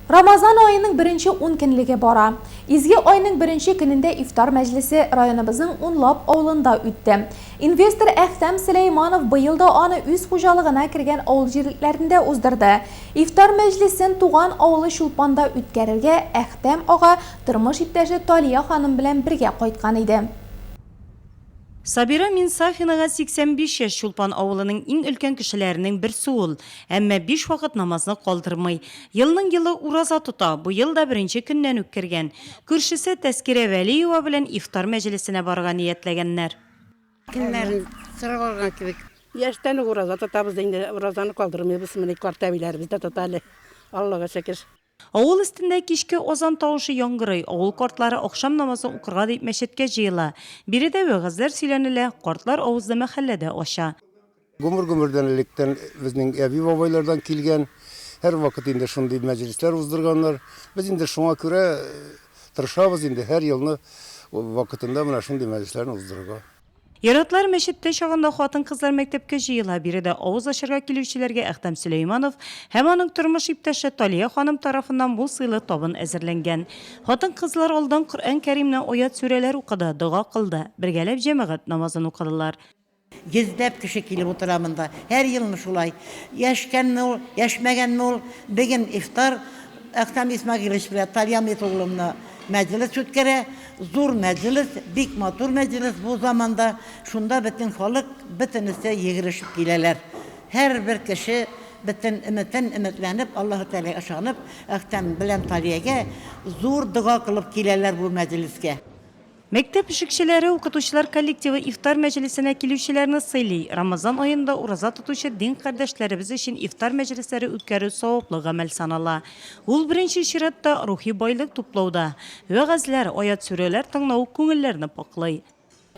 Рамазан аеның беренче ун көнлеге бара. Изге айның беренче көнендә ифтар мәҗлесе районыбызның унлап авылында үтте. Инвестор Әхтәм Сөләйманов быел да аны үз хуҗалыгына кергән авыл җирлекләрендә уздырды. Ифтар мәҗлесен туган авылы Чулпанда үткәрергә Әхтәм ага тормыш иптәше Талия ханым белән бергә кайткан иде. Сабира Минсафинага 85 яшь, Чулпан авылының иң өлкән кешеләренең берсе ул. Әмма биш вакыт намазны калдырмый. Елның-елы ураза тота, быел да беренче көннән үк кергән. Күршесе Тәскирә Вәлиева белән ифтар мәҗлесенә барырга ниятләгәннәр. Көннәрен сорап алган кебек. Яшьтән үк ураза тотабыз инде, уразаны калдырмыйбыз, менә карт әбиләребез дә тота әле, Аллага шөкер. Авыл өстендә кичке азан тавышы яңгырый, авыл картлары ахшам намазын укырга дип мәчеткә җыела. Биредә вәгазьләр сөйләнелә, картлар авызны мәхәлләдә ача. Гомер-гомердән электән безнең әби-бабайлардан килгән, һәрвакыт инде шундый мәҗлесләр уздырганнар. Без инде шуңа күрә тырышабыз инде һәр елны вакытында менә шундый мәҗлесләрне уздырырга. Ир-атлар мәчеттә чагында хатын-кызлар мәктәпкә җыела. Биредә авыз ачарга килүчеләргә Әхтәм Сөләйманов һәм аның тормыш иптәше Талия ханым тарафыннан мул сыйлы табын әзерләнгән. Хатын-кызлар алдан Коръән Кәримнән аять-сүрәләр укыды, дога кылды, бергәләп җәмәгать намазын укыдылар. Йөзләп кеше килеп утыра монда. Һәр елны шулай. Яшькәнме ул, яшьмәгәнме ул, бүген ифтар Әхтәм Исмәгыйлевич белән Талия Митулловна Мәҗлес үткәрә. Зур мәҗлес, бик матур мәҗлес бу заманда. Шунда бөтен халык, бөтенесе йөгерешеп киләләр. Һәрбер кеше бөтен өметен өметләнеп, Аллаһы Тәгаләгә ышанып, Әхтәм белән Талиягә зур дога кылып киләләр бу мәҗлескә. Мәктәп пешекчеләре, укытучылар коллективы ифтар мәҗлесенә килүчеләрне сыйлый. Рамазан аенда ураза тотучы дин кардәшләребез өчен ифтар мәҗлесләре үткәрү саваплы гамәл санала. Ул беренче чиратта рухи байлык туплауда, вәгазьләр, аять-сүрәләр тыңлау күңелләрне пакълый.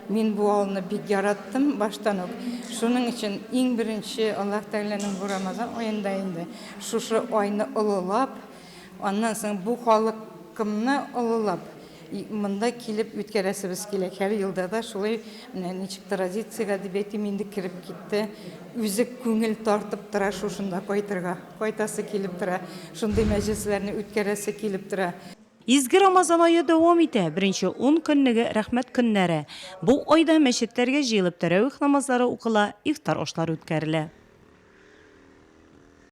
Мин бу авылны бик яраттым баштан ук. Шуның өчен иң беренче Аллаһ Тәгаләнең бу Рамазан аенда инде шушы айны олылап, аннан соң бу халыкымны олылап, Монда килеп үткәрәсебез килә. Һәр елда да шулай менә ничек традициягә дип әйтим инде кереп китте. Үзе күңел тартып тора шушында кайтырга. Кайтасы килеп тора. Шундый мәҗлесләрне үткәрәсе килеп тора. Изге Рамазан ае дәвам итә. Беренче ун көнлеге рәхмәт көннәре. Бу айда мәчетләргә җыелып тәравих намазлары укыла, ифтар ашлары үткәрелә.